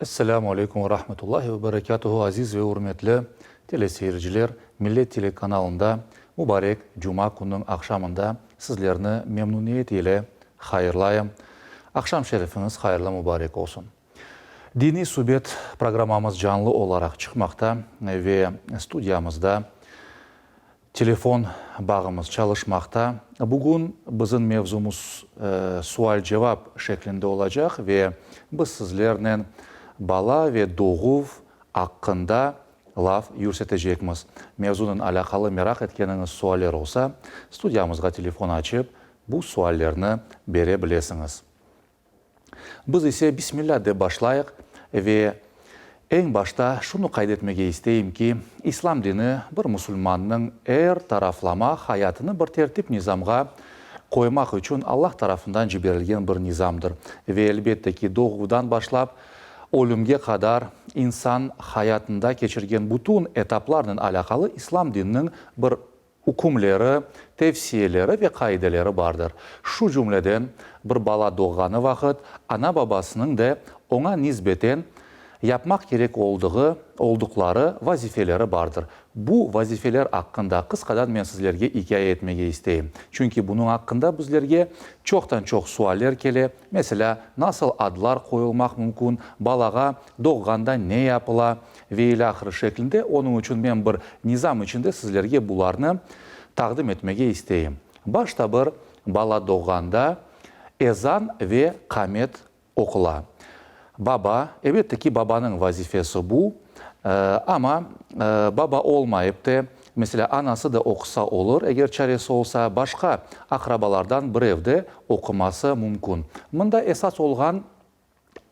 Esselamu aleykum ve rahmetullahi ve berekatuhu, aziz ve ürmetli teleseyirciler, Millet telekanalında mübarek cuma kününiñ aqşamında sizlerni memnuniyet ile hayırlayım. Aqşam şerifiñiz hayırlı mübarek olsun. Diniy subet programmamız canlı olaraq çıqmaqta ve studiyamızda Telefon bağımız çalışmaqta. Bugün bizim mevzumız sual-cevap şeklinde olacaq ve biz sizlernen bala ve doğuv aqqında laf yürsetecekmiz. Mevzunen alâqalı meraq etkeniñiz sualler olsa, studiyamızğa telefon açıp, bu suallerni bere bilesiñiz. Biz ise Bismillâ dep başlayıq ve eñ başta şunı qayd etmege isteyim ki, İslam dini bir musulmannıñ er taraflama hayatını bir tertip-nizamğa qoymaq içün Allah tarafından ciberilgen bir nizamdır ve elbette ki, doğuvdan başlap ölümge qadar insan hayatında keçirgen bütün etaplarnen alâqalı İslam dininiñ bir Ükümleri, tevsiyeleri ve qaideleri bardır. Şu cümleden, bir bala doğğanı vaqıt ana-babasınıñ de oña nisbeten yapmaq kerek oldığı, olduqları, vazifeleri bardır. Bu vazifeler aqqında qısqadan men sizlerge ikâye etmege isteyim. Çünki bunıñ aqqında bizlerge çoqtan-çoq sualler kele, meselâ, nasıl adlar qoyulmaq mümkün, balağa doğğanda ne yapıla, Ve ilâhre şeklinde, onıñ içün men bir nizam içinde sizlerge bularnı taqdim etmege isteyim. Başta bir bala doğğanda ezan ve qamet oqula. Baba, elbette ki, babanıñ vazifesi bu, amma baba olmayıp te, meselâ, anası da oqusa olur, eger çaresi olsa, başqa aqrabalardan birev de oquması mümkün. Mında esas olğan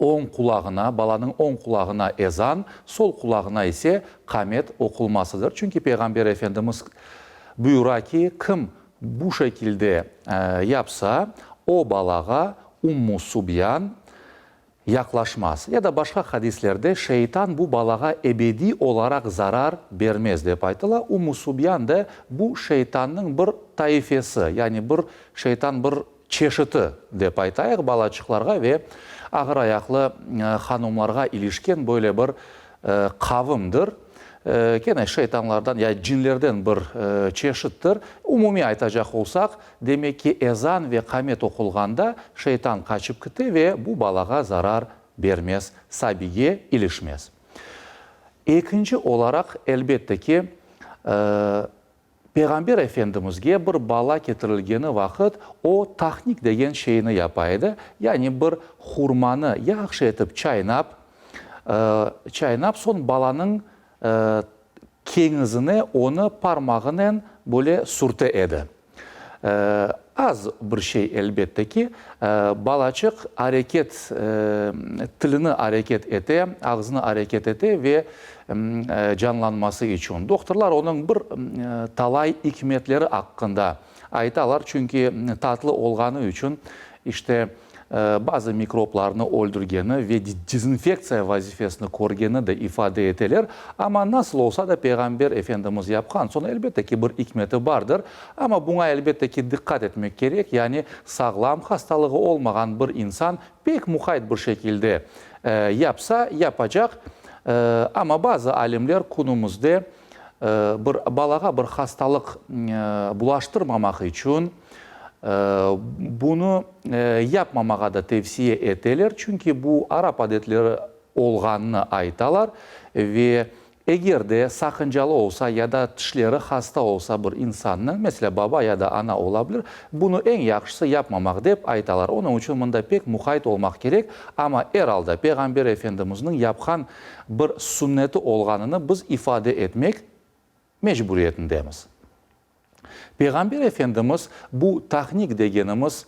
Oñ qulağına, balanıñ oñ qulağına ezan, sol qulağına ise qamet oqulmasıdır. Çünki Peyğamber Efendimiz buyura ki, kim bu şekilde yapsa, o balağa Ummu Subyan yaqlaşmaz. Ya da başqa hadislerde şeytan bu balağa ebediy olaraq zarar bermez dep aytıla. Ummu Subyan da bu şeytannıñ bir taifesi, yani bir şeytan bir çeşiti, dep aytayıq, balaçıqlarğa ve ağır ayaqlı hanumlarğa ilişken böyle bir qavımdır. Kene şeytanlardan ya cinlerden bir çeşittir. Umumiy aytacaq olsaq, demek ki, ezan ve qamet oqulğanda şeytan qaçıp kite ve bu balağa zarar bermez, sabiyge ilişmez. Ekinci olaraq, elbette ki, Peyğamber Efendimizge bir bala ketirilgeni vaqıt, o, tahnik degen şeyni yapa edi, yani bir hurmanı yahşı etip çaynap, çaynap, soñ balanıñ keñizine onı parmağınen böyle sürte edi. Az bir şey, elbette ki, balaçıq areket, tilini areket ete, ağzını areket ete ve canlanması içün. Doktorlar onıñ bir talay ikmetleri aqqında aytalar, çünki tatlı olğanı içün, işte, bazı mikroblarnı öldürgeni ve dezinfektsiya vazifesini körgeni de ifade eteler. Amma nasıl olsa da Peyğamber Efendimiz yapqan soñ, elbette ki, bir ikmeti bardır. Amma buña, elbette ki, diqqat etmek kerek, yani sağlam, hastalığı olmağan bir insan pek muqayt bir şekilde yapsa, yapacaq. Amma bazı alimler künümizde bir balağa bir hastalıq bulaştırmamaq içün bunı yapmamağa da tevsiye eteler, çünki bu arap adetleri olğanını aytalar ve eger de saqıncalı olsa ya da tişleri hasta olsa bir insannıñ, meselâ, baba ya da ana ola bilir, bunı eñ yahşısı yapmamaq dep aytalar. Onıñ içün mında pek muqayt olmaq kerek, amma er alda Peyğamber Efendimizniñ yapqan bir sünneti olğanını biz ifade etmek mecburiyetindemiz. Peyğamber Efendimiz bu tahnik degenimiz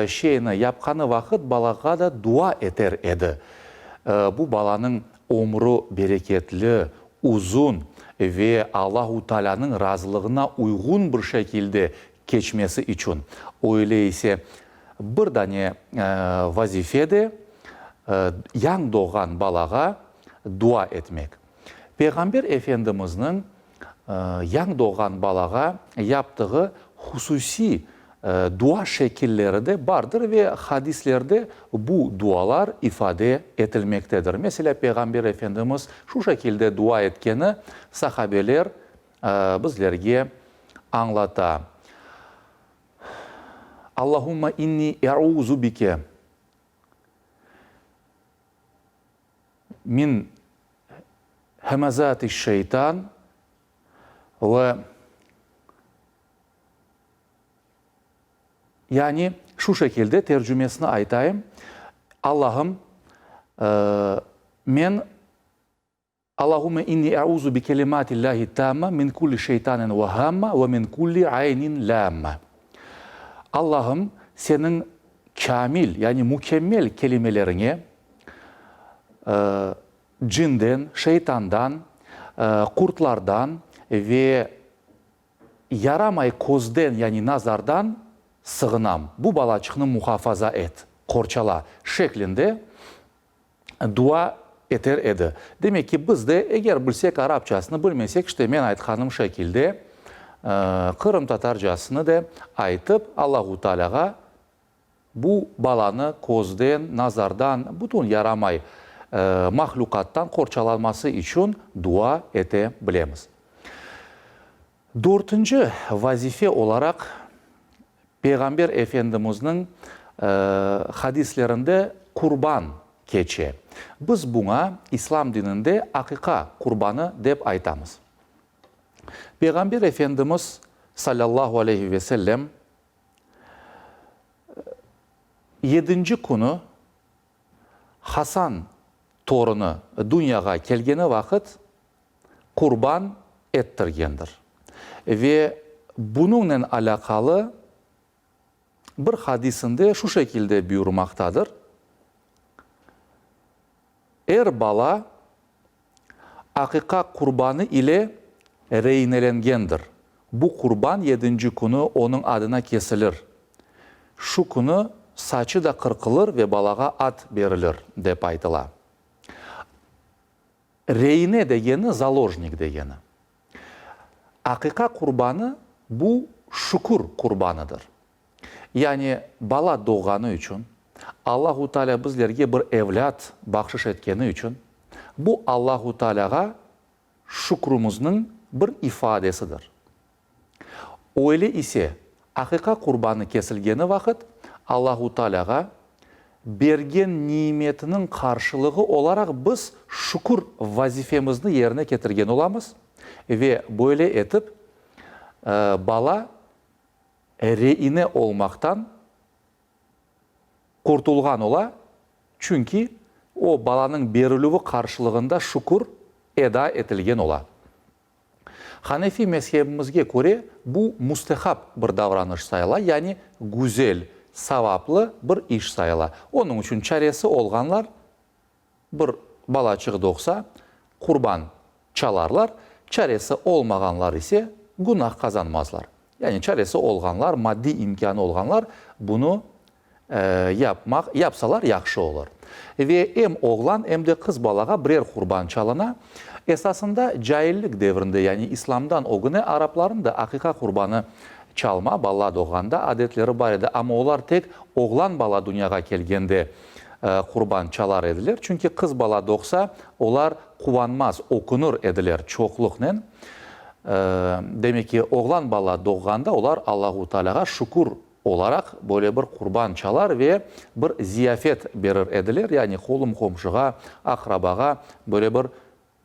şeyni yapqanı vaqıt balağa da dua eter edi. Bu balanıñ ömrü bereketli, uzun ve Allahu Taalânıñ razılığına uyğun bir şekilde keçmesi içün. Öyle ise bir dane vazife de yañ doğğan balağa dua etmek. Peyğamber Efendimizniñ yañ doğğan balağa yaptığı hususiy. Dua şekilleri de bardır ve hadislerde bu dualar ifade etilmektedir. Meselâ, Peyğamber Efendimiz şu şekilde dua etkeni sahabeler bizlerge añlata, Allahumma inni e'uzu bike min hemezatiş-şeytan ve Yani, şu şekilde tercümesini aytayım, Allahım, men, Allahümme inni e'uzu bi kelimatillahi tamma min kulli şeytanin ve hamma ve min kulli aynin lamma. Allahım, Seniñ kâmil, yani mükemmel kelimeleriñe, cinden, şeytandan, qurtlardan ve Yaramay közden, yani nazardan sığınam, bu balaçıqnı muhafaza et, qorçala, şeklinde dua eter edi. Demek ki, biz de, eger bilsek arapçasını, bilmesek, işte men aytqanım şekilde qırımtatarcasını de aytıp, Allahu Tealâğa bu balanı közden, nazardan, bütün yaramay mahlüqattan qorçalanması içün dua ete bilemiz. Dörtünci vazife olaraq Peyğamber Efendimizniñ hadislerinde qurban keçe. Biz buña İslam dininde aqiqa qurbanı dep aytamız. Peyğamber Efendimiz, salâllahu aleyhi ve sellem, Yedinci künü Hasan torunı dünyağa kelgeni vaqıt qurban ettirgendir. Ve bunıñnen alâqalı bir hadisinde şu şekilde buyurmaqtadır, Er bala aqiqa qurbanı ile reinelengendir. Bu qurban yedinci künü onıñ adına kesilir. Şu künü saçı da qırqılır ve balağa ad berilir, dep aytıla. Reine degeni zalojnik degeni. Aqiqa qurbanı bu şükür qurbanıdır. Yani bala doğğanı içün, Allahu Teala bizlerge bir evlât bahşış etkeni içün, bu Allahu Tealâğa şükrümizniñ bir ifadesidir. Öyle ise, aqiqa qurbanı kesilgeni vaqıt Allahu Tealâğa bergen nimetiniñ qarşılığı olaraq biz şükür vazifemizni yerine ketirgen olamız ve böyle etip bala reine olmaqtan qurtulğan ola, çünki o balanıñ berilüvi qarşılığında şükür eda etilgen ola. Hanefi mezhebimizge köre bu mustehap bir davranış sayıla, yani güzel, savaplı bir iş sayıla. Onıñ içün çaresi olğanlar Bir balaçıq doğsa, qurban çalarlar, çaresi olmağanlar ise günah qazanmazlar. Yani çaresi olğanlar, maddiy imkânı olğanlar bunı yapmaq, yapsalar yahşı olur. Ve em oğlan, em de qız balağa birer qurban çalına. Esasında caillik devrinde, yani İslamdan ögüne arapların da aqiqa qurbanı çalma, bala doğğanda adetleri bar edi, amma olar tek oğlan bala dünyağa kelgende qurban çalar ediler, çünki qız bala doğsa, olar quvanmaz, ökünir ediler çoqluqnen. Demek ki, oğlan bala doğğanda olar Allahu Tealâğa şükür olaraq böyle bir qurban çalar ve bir ziyafet berir ediler, yani qolum-qomşuğa, aqrabağa böyle bir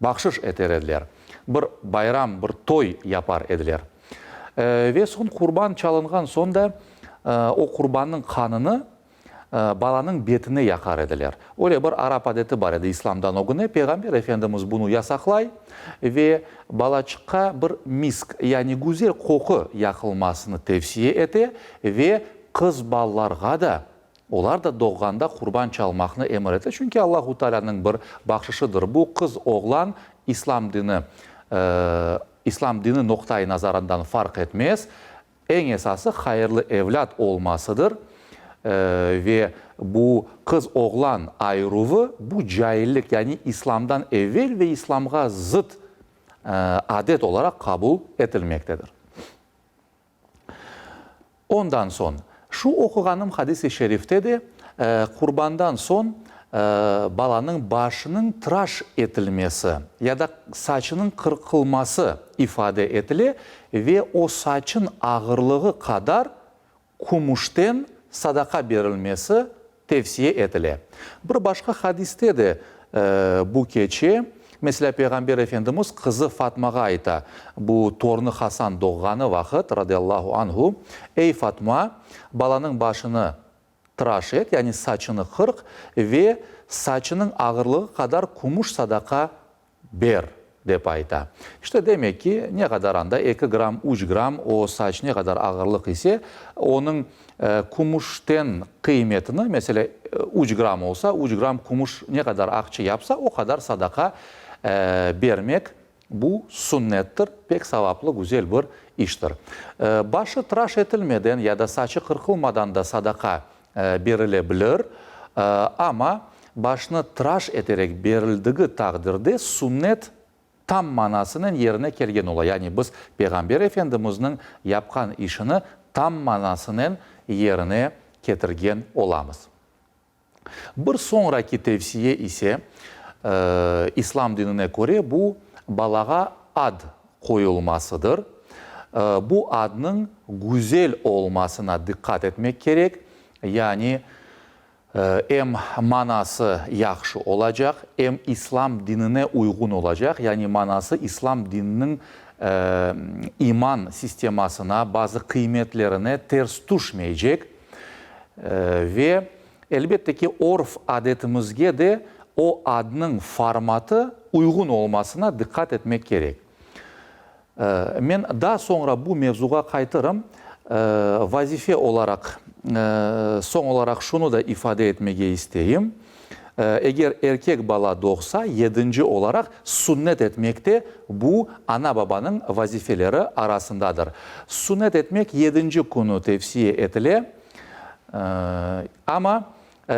Bahşış eter ediler. Bir bayram, bir toy yapar ediler. Ve soñ qurban çalınğan soñ da o qurbannıñ qanını balanıñ betine yaqar ediler. Öyle bir arap adeti bar edi İslamdan ögüne. Peyğamber Efendimiz bunı yasaqlay ve balaçıqqa bir misk, yani güzel qoqu yaqılmasını tevsiye ete ve qız balalarğa da Olar da doğğanda qurban çalmaqnı emir ete, çünki Allahu Taalânıñ bir bahşışıdır bu, qız, oğlan, İslam dini, İslam dini noqta-i nazarından farq etmez, eñ esası hayırlı evlât olmasıdır, ve bu qız, oğlan ayıruvı, bu caillik, yani İslamdan evel ve İslamğa zıt adet olaraq qabul etilmektedir. Ondan soñ, şu oquğanım hadis-i şerifte de qurbandan soñ balanıñ başınıñ tıraş etilmesi ya da saçınıñ qırqılması ifade etile ve o saçın ağırlığı qadar kümüşten sadaqa berilmesi tevsiye etile. Bir başqa hadiste de bu keçe, meselâ, Peyğamber Efendimiz qızı Fatmağa ayta, bu tornu Hasan doğğanı vaqıt, radıyallahu anhu, Ey Fatma, balanıñ başını tıraş et, yani saçını qırq ve saçınıñ ağırlığı qadar kümüş sadaqa Ber, dep ayta. İşte, demek ki, ne qadar anda, eki gramm, üç gramm o saç ne qadar ağırlıq ise, onıñ kümüşten qıymetini, meselâ, üç gramm olsa, üç gramm kümüş ne qadar aqça yapsa, o qadar sadaqa bermek, bu sünnettir, pek savaplı, güzel bir iştir. Başı tıraş etilmeden ya da saçı qırqılmadan da sadaqa berile bilir, amma başnı tıraş eterek berildigi taqdirde sünnet tam manasınen yerine kelgen ola, yani biz Peyğamber Efendimizniñ yapqan işini tam manasınen yerine ketirgen olamız. Bir soñraki tevsiye ise, İslam dinine köre bu balağa ad qoyulmasıdır. Bu adnıñ güzel olmasına diqqat etmek kerek, yani em manası yahşı olacaq, em İslam dinine uyğun olacaq, yani manası İslam dininiñ iman sistemasına, bazı qıymetlerine ters tüşmeycek ve, elbette ki, örf-adetimizge de o adnıñ formatı uyğun olmasına diqqat etmek kerek. Men daa soñra bu mevzuğa qaytırım. Vazife olaraq, soñ olaraq şunı da ifade etmege isteyim, eger erkek bala doğsa, yedinci olaraq sünnet etmek de bu ana-babanıñ vazifeleri arasındadır. Sünnet etmek yedinci künü tevsiye etile, amma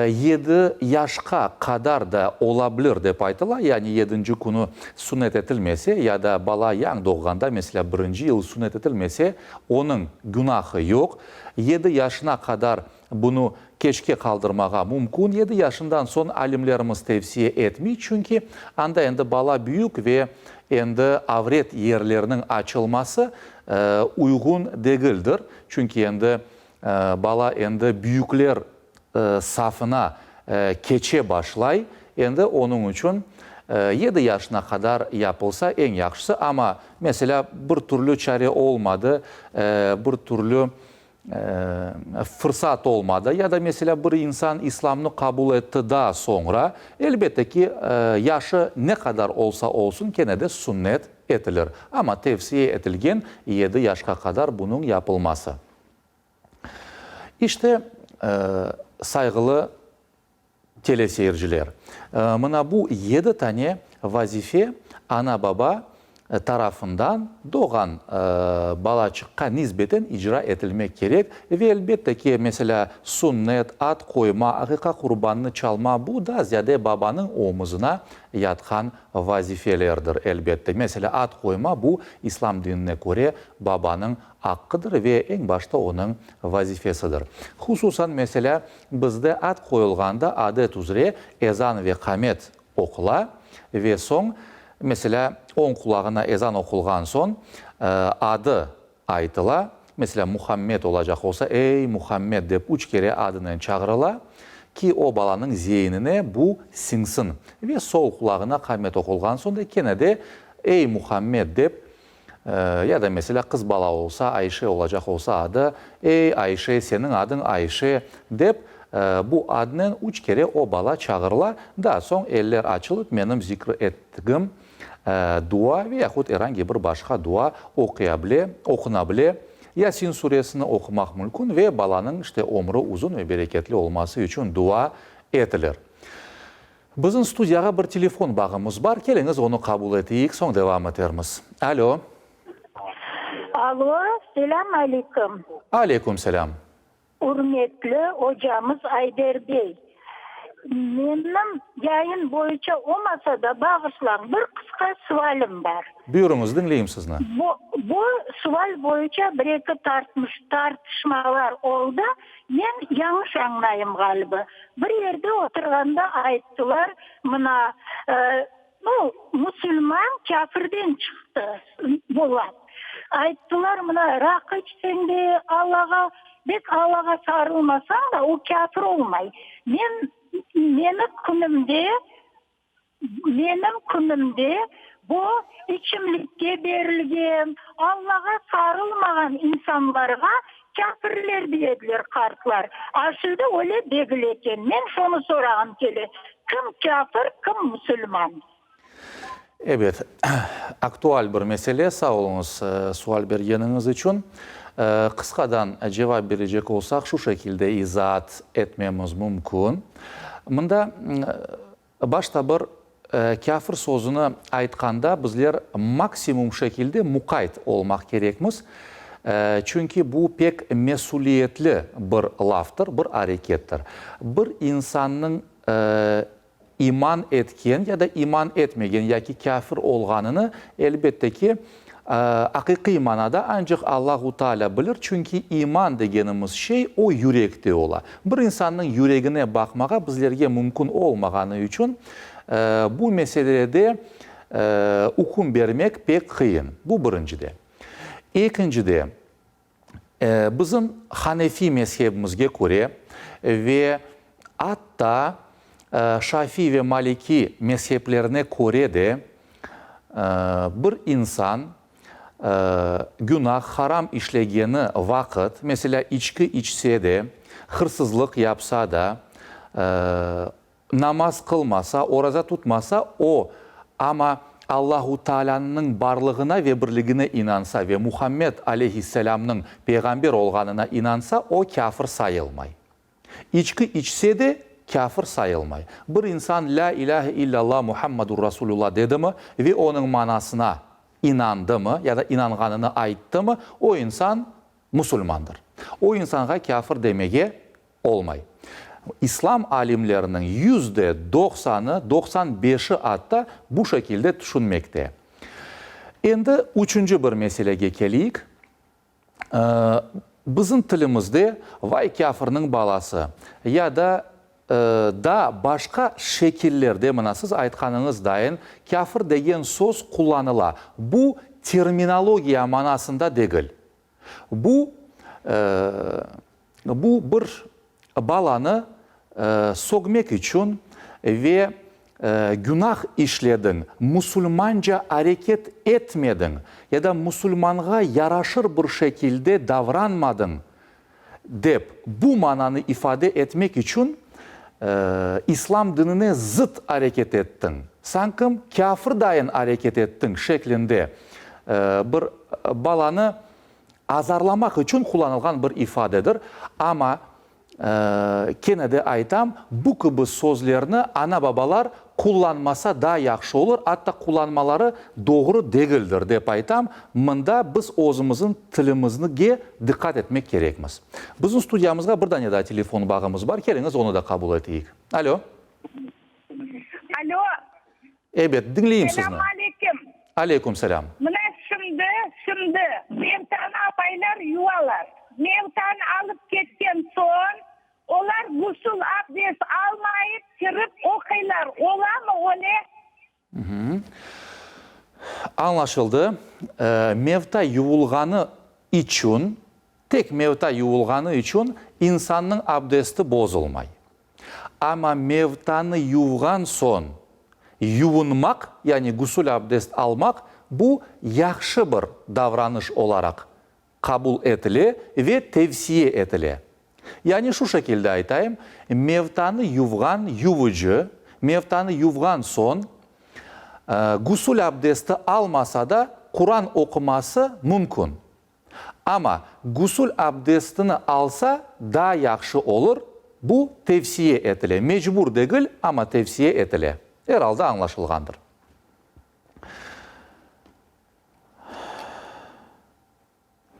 Yedi yaşqa qadar da ola bilir, dep aytıla, yani yedinci künü sünnet etilmese ya da bala yañ doğğanda, meselâ, birinci yıl sünnet etilmese, onıñ günahı yoq. Yedi yaşına qadar bunı keçke qaldırmağa mümkün. Yedi yaşından soñ alimlerimiz tevsiye etmey, çünki anda endi bala büyük ve endi avret yerleriniñ açılması uyğun degildir, çünki endi Bala endi büyükler safına keçe başlay, endi onıñ içün yedi yaşına qadar yapılsa eñ yahşısı. Amma, meselâ, bir türlü çare olmadı, bir türlü fırsat olmadı ya da, meselâ, bir insan İslamnı qabul etti daa soñra, elbette ki, yaşı ne qadar olsa olsun, kene de sünnet etilir. Amma tevsiye etilgen yedi yaşqa qadar bunıñ yapılması. İşte, sayğılı teleseyirciler, mına bu yedi tane vazife ana-baba tarafından doğğan balaçıqqa nisbeten icra etilmek kerek ve elbette ki, meselâ, sünnet, ad qoyma, aqiqa qurbannı çalma, bu daa ziyade babanıñ omuzına yatqan vazifelerdir, elbette. Meselâ, ad qoyma, bu, İslam dinine köre, babanıñ aqqıdır ve eñ başta onıñ vazifesidir. Hususan, meselâ, bizde ad qoyulğanda adet üzre ezan ve qamet oqula ve soñ, meselâ, oñ qulağına ezan oqulğan soñ, adı aytıla, meselâ, Muhammed olacaq olsa, Ey, Muhammed! dep üç kere adınen çağırıla, ki o balanıñ zeinine bu siñsin. Ve sol qulağına qamet oqulğan soñ da kene de Ey, Muhammed! dep Ya da, meselâ, qız bala olsa, Ayşe olacaq olsa adı, Ey, Ayşe, seniñ adıñ Ayşe, dep, bu adnen üç kere o bala çağırıla, daa soñ eller açılıp, menim zikr ettigim dua ve yahut er angi bir başqa dua oquya bile, oquna bile, Yasin suresini oqumaq mümkün ve balanıñ, işte, ömrü uzun ve bereketli olması içün dua etilir. Bizim studiyağa bir telefon bağımız bar, keliñiz onı qabul eteyik, soñ devam etermiz. Alo. Alo, selâm aleyküm. Aleyküm selâm. Ürmetli ocamız Ayder bey. Menim yayın boyunca olmasa da, bağışlañ, bir qısqa sualim bar. Buyurıñız, diñleyim sizni. Bu, bu sual boyunca bir-eki tartmış, tartışmalar oldı. Men yañlış añlayım, ğaliba. Bir yerde oturğanda ayttılar, mına, nu, musulman kâfirden çıqtı, bu laf. Ayttılar, mına, raqı içseñ de, Allağa, bek Allağa sarılmasañ da, o kâfir olmay. Men, meni künümde, menim künümde bu içimlikke berilgen, Allağa sarılmağan insanlarğa kâfirler dey ediler qartlar. A şimdi öyle degil eken. Men şonı sorağım kele, kim kâfir, kim musulman? Ebet, aktual bir mesele, sağ oluñız sual bergeniñiz içün. Qısqadan cevap berecek olsaq, şu şekilde izaat etmemiz mümkün. Mında başta bir kâfir sözüni aytqanda bizler maksimum şekilde muqayt olmaq kerekmiz, çünki bu pek mesüliyetli bir laftır, bir arekettir. Bir insannıñ İman etken ya da iman etmegen yaki kâfir olğanını, elbette ki, aqiqiy manada ancaq Allahu Taalâ bilir, çünki iman degenimiz şey o yürekte ola. Bir insannıñ yüregine baqmağa bizlerge mümkün olmağanı içün, bu meselede üküm bermek pek qıyın. Bu birincide. Ekincide, Bizim hanefi mezhebimizge köre ve atta şafiy ve maliki mezheplerine köre de bir insan günah, haram işlegeni vaqıt, meselâ, içki içse de, hırsızlıq yapsa da, Namaz qılmasa, oraza tutmasa, o, amma Allahu Taalânıñ barlığına ve birligine inansa ve Muhammed, aleyhisselâmnıñ peyğamber olğanına inansa, o, kâfir sayılmay. İçki içse de, kâfir sayılmay. Bir insan Lâ ilâhe illâllah Muhammedur Rasulullah dedimi ve onıñ manasına inandımı ya da inanğanını ayttımı, o insan musulmandır. O insanğa kâfir demege Olmay. İslam alimleriniñ yüzde doqsanı, 95-i atta bu şekilde tüşünmekte. Endi üçünci bir meselege keleyik. Bizim tilimizde vay kâfirniñ balası ya da daa başqa şekillerde, mına siz aytqanıñız dayın, kâfir degen söz qullanıla. Bu terminologiya manasında degil. Bu, bu bir balanı sögmek içün ve günah işlediñ, musulmanca areket etmediñ ya da musulmanğa yaraşır bir şekilde davranmadıñ dep bu mananı ifade etmek içün İslam dinine zıt areket ettiñ, sankim kâfir dayın areket ettiñ şeklinde bir balanı azarlamaq içün qullanılğan bir ifadedir. Amma, kene de aytam, bu kibi sözlerni ana-babalar qullanmasa daa yahşı olur, atta qullanmaları doğru degildir, dep aytam. Mında biz özümizniñ tilimizge diqqat etmek kerekmiz. Bizim studiyamızğa bir dane daa telefon bağımız bar, keliñiz, onı da qabul eteyik. Alo. Alo. Ebet, diñleyim sizni. Selâm aleyküm. Aleyküm selâm. Mına şimdi, şimdi mevtanı apaylar yuvalar. Mevtanı alıp ketken soñ, olar gusul, abdest almayıp, kirip oquylar. Olamı öyle? Añlaşıldı. Mevta yuvulğanı içün, tek mevta yuvulğanı içün insannıñ abdesti bozulmay. Amma mevtanı yuvğan soñ yuvunmaq, yani gusül abdest almaq, bu yahşı bir davranış olaraq qabul etile ve tevsiye etile. Yani şu şekilde aytayım, mevtanı yuvğan yuvucı, mevtanı yuvğan soñ gusül abdesti almasa da, Quran oquması mümkün. Amma gusül abdestini alsa, daa yahşı olur, bu tevsiye etile. Mecbur degil, amma tevsiye etile. Er alda añlaşılğandır.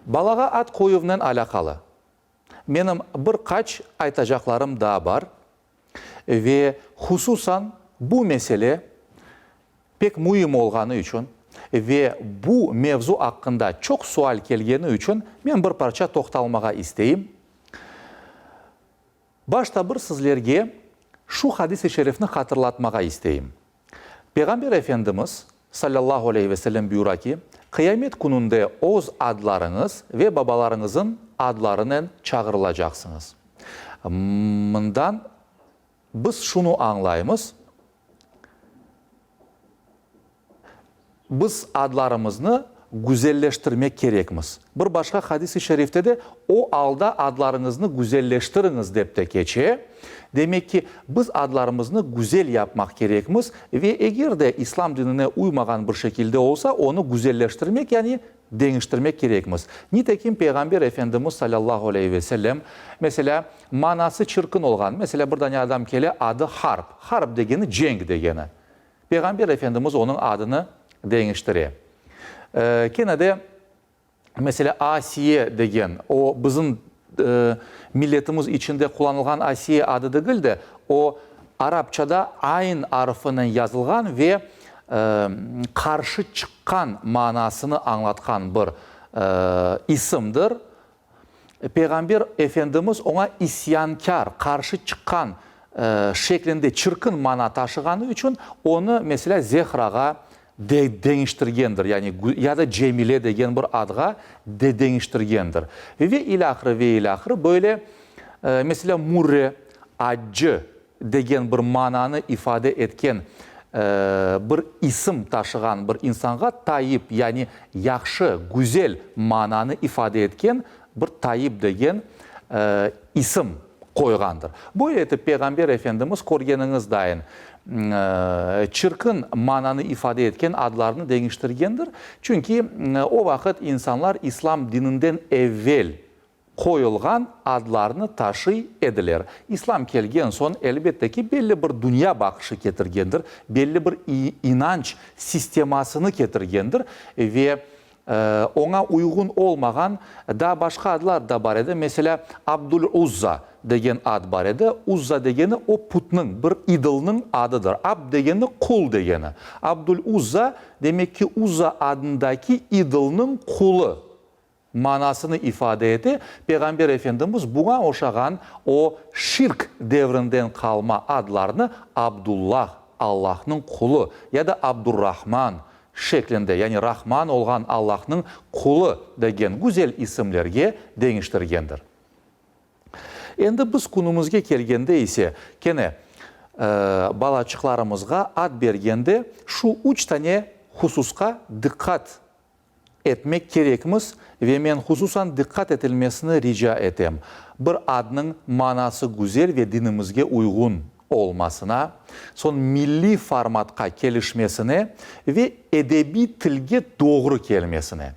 Balağa ad qoyuvnen alâqalı menim bir qaç aytacaqlarım daa bar. Ve hususan bu mesele pek müim olğanı içün ve bu mevzu aqqında çoq sual kelgeni içün men bir parça toqtalmağa isteyim. Başta bir sizlerge şu hadis-i şerifni hatırlatmağa isteyim. Peyğamber Efendimiz, salâllahu aleyhi ve sellem, buyura ki, Qıyamet kününde öz adlarıñız ve babalarıñızıñ adlarınen çağırılacaqsıñız. Mından biz şunı añlaymız, Biz adlarımıznı güzelleştirmek kerekmiz. Bir başqa hadis-i şerifte de o alda adlarıñıznı güzelleştiriñiz dep de keçe. Demek ki, biz adlarımıznı güzel yapmaq kerekmiz ve eger de İslam dinine uymağan bir şekilde olsa, onı güzelleştirmek, yani deñiştirmek kerekmiz. Nitekim, Peyğamber Efendimiz salâllahu aleyhi ve sellem, meselâ, manası çirkin olğan, meselâ, bir dane adam kele, adı Harb, Harb degeni cenk degeni. Peyğamber Efendimiz onıñ adını deñiştire. Kene de, meselâ, Asiye degen, o bizim milletimiz içinde qullanılğan Asiye adı degil de, o arapçada ayn arfınen yazılğan ve qarşı çıqqan manasını añlatqan bir isimdir. Peyğamber Efendimiz oña isyankâr, qarşı çıqqan şeklinde çirkin mana taşığanı içün onı, meselâ, Zehrağa deñiştirgendir, yani ya da Cemile degen bir adğa deñiştirgendir. Ve ilâhre, ve ilâhre, böyle, meselâ, Mürre, accı degen bir mananı ifade etken bir isim taşığan bir insanğa Tayip, yani yahşı, güzel mananı ifade etken bir Tayip degen isim qoyğandır. Böyle etip Peyğamber Efendimiz körgeniñiz dayın çirkin mananı ifade etken adlarnı deñiştirgendir. Çünki o vaqıt insanlar İslam dininden evvel qoyulğan adlarnı taşıy ediler. İslam kelgen soñ, elbette ki, belli bir dünya baqışı ketirgendir, belli bir inanç sistemasını ketirgendir ve oña uyğun olmağan daa başqa adlar da bar edi. Meselâ, Abdul-Uzza degen ad bar edi. Uzza degeni o putnıñ, bir idolnıñ adıdır. Abd degeni qul degeni. Abdul-Uzza, demek ki, Uzza adındaki idolnıñ qulı. Manasını ifade ete, Peyğamber Efendimiz buña oşağan o şirk devrinden qalma adlarnı Abdullah, Allahnıñ qulu, ya da Abdurrahman şeklinde, yani Rahman olğan Allahnıñ qulu degen güzel isimlerge deñiştirgendir. Endi biz künümizge kelgende ise, kene balaçıqlarımızğa ad bergende şu üç tane hususqa diqqat etmek kerekmiz ve men hususan diqqat etilmesini rica etem, bir adnıñ manası güzel ve dinimizge uyğun olmasına, soñ milliy formatqa kelişmesine ve edebiy tilge doğru kelmesine.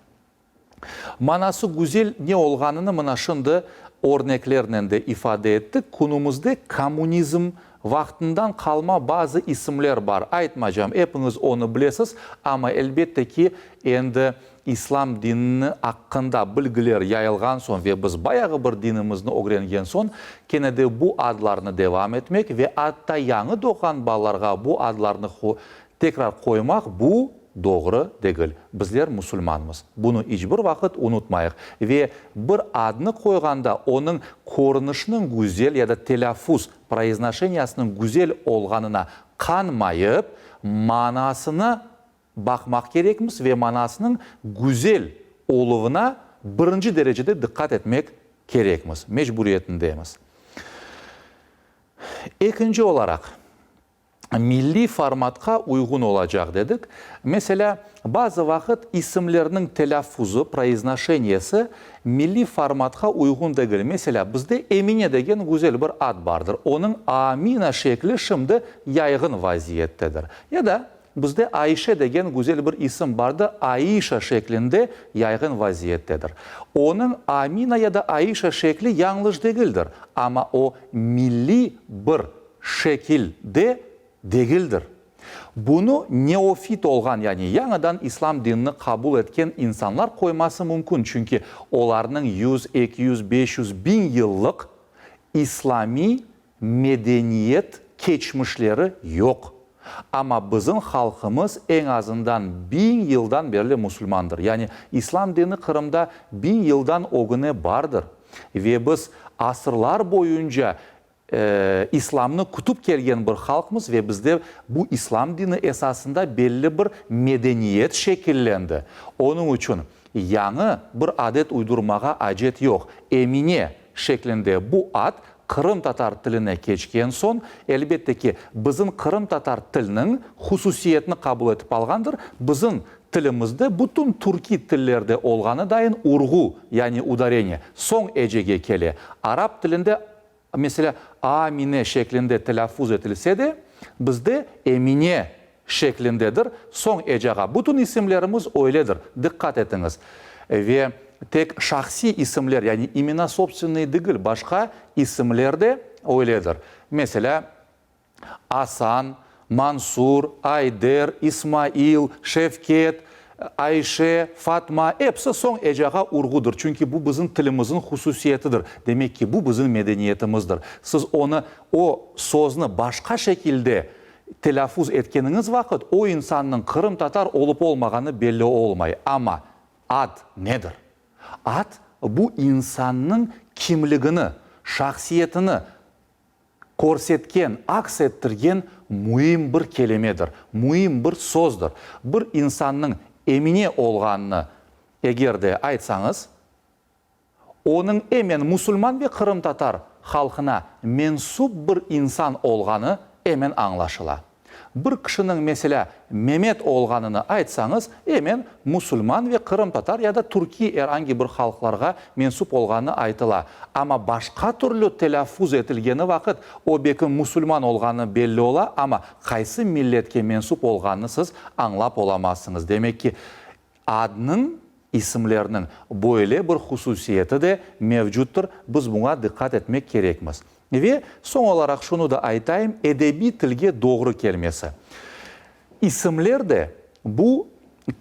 Manası güzel ne olğanını mına şimdi örneklernen de ifade ettik, künümizde kommunizm Vaqtından qalma bazı isimler bar, aytmacam, epiñiz onı bilesiz, amma elbette ki, endi İslam dinini aqqında bilgiler yayılğan soñ ve biz bayağı bir dinimizni ögrengen soñ, kene de bu adlarnı devam etmek ve atta yañı doğğan balalarğa bu adlarnı tekrar qoymaq, bu doğru degil. Bizler musulmanmız. Bunı iç bir vaqıt unutmayıq. Ve bir adnı qoyğanda onıñ körünişniñ güzel ya da telâffuz, Proiznoşeniyasınıñ güzel olğanına qanmayıp, manasına baqmaq kerekmiz ve manasınıñ güzel oluvına birinci derecede diqqat etmek kerekmiz, mecburiyetindemiz. Ekinci olaraq, milliy formatqa uyğun olacaq dedik. Meselâ, bazı vaqıt isimlerniñ telâffuzı, proiznoşeniyesi, milliy formatqa uyğun degil. Meselâ, bizde Emine degen güzel bir ad bardır. Onıñ Amina şekli şimdi yayğın vaziyettedir. Ya da bizde Ayşe degen güzel bir isim bardır, Aişa şeklinde yayğın vaziyettedir. Onıñ Amina ya da Aişa şekli yañlış degildir, amma o milliy bir şekil de degildir. Bunı neofit olğan, yani yañıdan İslam dinini qabul etken insanlar qoyması mümkün, çünki olarnıñ yüz, 200, 500, biñ yıllıq islamiy medeniyet keçmişleri yoq. Amma bizim halqımız eñ azından biñ yıldan berli musulmandır. Yani İslam dini Qırımda biñ yıldan ögüne bardır. Ve biz asırlar boyunca İslamnı kütip kelgen bir halqmız ve bizde bu İslam dini esasında belli bir medeniyet şekillendi. Onıñ içün yañı bir adet uydurmağa acet yoq. Emine şeklinde bu ad qırımtatar tiline keçken soñ, elbette ki, bizim qırımtatar tilniñ hususiyetini qabul etip alğandır, bizim tilimizde bütün türkiy tillerde olğanı dayın urğu, yani udareniye, soñ ecege kele. Arap tilinde Meselâ, Amine şeklinde telâffuz etilse de, bizde Emine şeklindedir, soñ ecağa. Bütün isimlerimiz öyledir, diqqat etiñiz. Ve tek şahsiy isimler, yani imena sobstvennıy degil, başqa isimler de öyledir. Meselâ, Asan, Mansur, Ayder, İsmail, Şevket, Ayşe, Fatma, episi soñ ecağa urğudır, çünki bu bizim tilimizniñ hususiyetidir, demek ki, bu bizim medeniyetimizdir. Siz onı, o sözni başqa şekilde telâffuz etkeniñiz vaqıt, o insannıñ qırımtatar olıp olmağanı belli olmay. Amma ad nedir? Ad, bu insannıñ kimligini, şahsiyetini körsetken, aks ettirgen müim bir kelimedir, müim bir sözdir. Bir insannıñ Emine olğanını eger de aytsañız, onıñ emen musulman ve qırımtatar halqına mensüp bir insan olğanı emen añlaşıla. Bir kişiniñ, meselâ, Memet olğanını aytsañız, emen musulman ve qırımtatar ya da türkiy er angi bir halqlarğa mensüp olğanı aytıla. Amma başqa türlü telâffuz etilgeni vaqıt, o bekim musulman olğanı belli ola, amma qaysı milletke mensüp olğanını siz añlap olamazsıñız. Demek ki, adnıñ, isimlerniñ böyle bir hususiyeti de mevcuttır, biz buña diqqat etmek kerekmiz. Ve soñ olaraq şunı da aytayım, edebiy tilge doğru kelmesi. İsimler de bu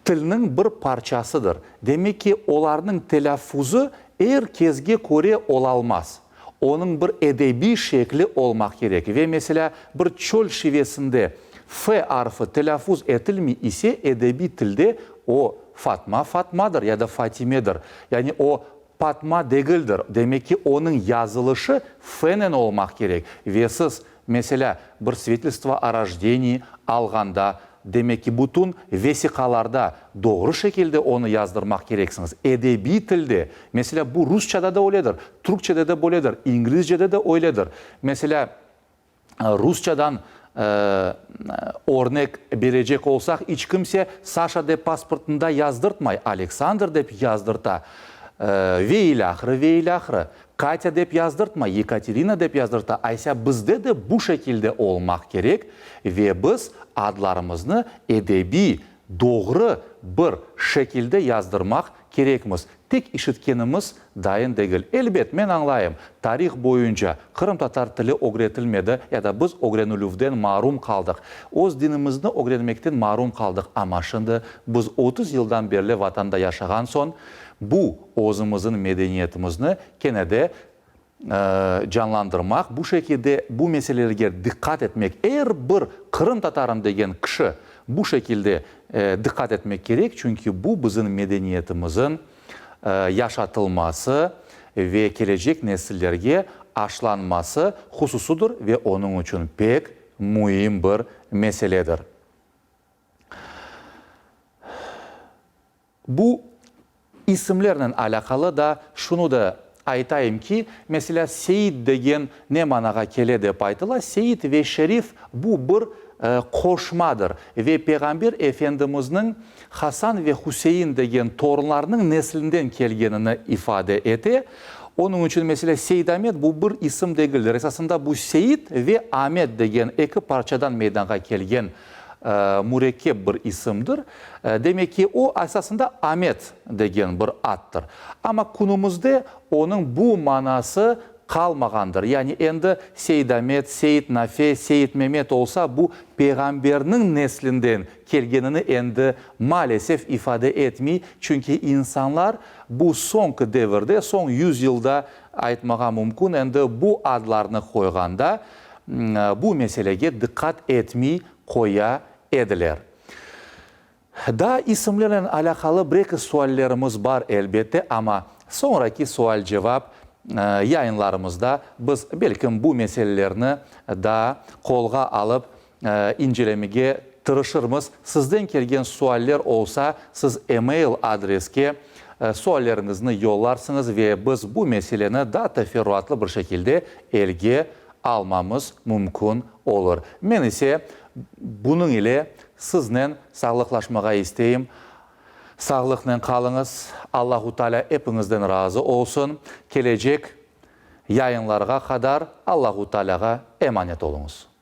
tilniñ bir parçasıdır. Demek ki, olarnıñ telâffuzı er kesge köre olalmaz. Onıñ bir edebiy şekli olmaq kerek. Ve, meselâ, bir çöl şivesinde f arfı telâffuz etilmey ise, edebiy tilde o Fatma Fatmadır ya da Fatimedir. Yani o Patma degildir. Demek ki, onıñ yazılışı f-nen olmaq kerek. Ve siz, meselâ, bir svidelstvo o rojdenii alğanda, demek ki, bütün vesiqalarda doğru şekilde onı yazdırmaq kereksiñiz. Edebiy tilde, meselâ, bu rusçada da öyledir, türkçede de böyledir, inglizcede de öyledir. Meselâ, Rusçadan örnek berecek olsaq, iç kimse Saşa dep pasportında yazdırtmay, Aleksandr dep yazdırta ve ilâhre, ve ilâhre. Katya dep yazdırtmay, Yekaterina dep yazdırta. Aysa bizde de bu şekilde olmaq kerek ve biz adlarımıznı edebiy, doğru bir şekilde yazdırmaq kerekmiz. Tek işitkenimiz dayın degil. Elbet, men añlayım, tarih boyunca qırımtatar tili ögretilmedi ya da biz ögrenilüvden marum qaldıq, öz dinimizni ögrenmekten marum qaldıq, amma şimdi biz 30 yıldan berli Vatanda yaşağan soñ, bu özümizin medeniyetimizni kene de canlandırmaq, bu şekilde bu meselelerge diqqat etmek, er bir qırımtatarım degen kişi bu şekilde diqqat etmek kerek, çünki bu bizim medeniyetimizin yaşatılması ve kelecek nesillerge aşlanması hususıdır ve onıñ içün pek müim bir meseledir. Bu isimlernen alâqalı da şunı da aytayım ki, meselâ, Seit degen ne manağa kele dep aytıla, Seit ve Şerif bu bir qoşmadır ve Peyğamber Efendimizniñ Hasan ve Hüseyin degen torunlarınıñ neslinden kelgenini ifade ete. Onıñ içün, meselâ, Seydamet bu bir isim degildir. Esasında bu Seit ve Amet degen eki parçadan meydanğa kelgen mürekkep bir isimdir. Demek ki, o, esasında Amet degen bir addır. Amma künümizde onıñ bu manası qalmağandır. Yani endi Seydamet, Seyit Nafe, Seyit Memet olsa, bu peyğamberniñ neslinden kelgenini endi maalesef ifade etmey, çünki insanlar bu soñki devirde, soñ yüzyılda aytmağa mümkün, endi bu adlarnı qoyğanda. bu meselege diqqat etmiy qoya ediler. Daa isimlernen alâqalı bir-eki suallerimiz bar, elbette, amma soñraki sual-cevap yayınlarımızda biz, belkim, bu meselelerni daa qolğa alıp incelemege tırışırmız. Sizden kelgen sualler olsa, siz e-mail adreske sualleriñizni yollarsıñız ve biz bu meseleni daa teferruatlı bir şekilde elge almamız mümkün olur. Men ise bunıñ ile siznen sağlıqlaşmağa isteyim. Sağlıqnen qalıñız. Allahu Teala epiñizden razı olsun. Kelecek yayınlarğa qadar Allahu Tealağa emanet oluñız.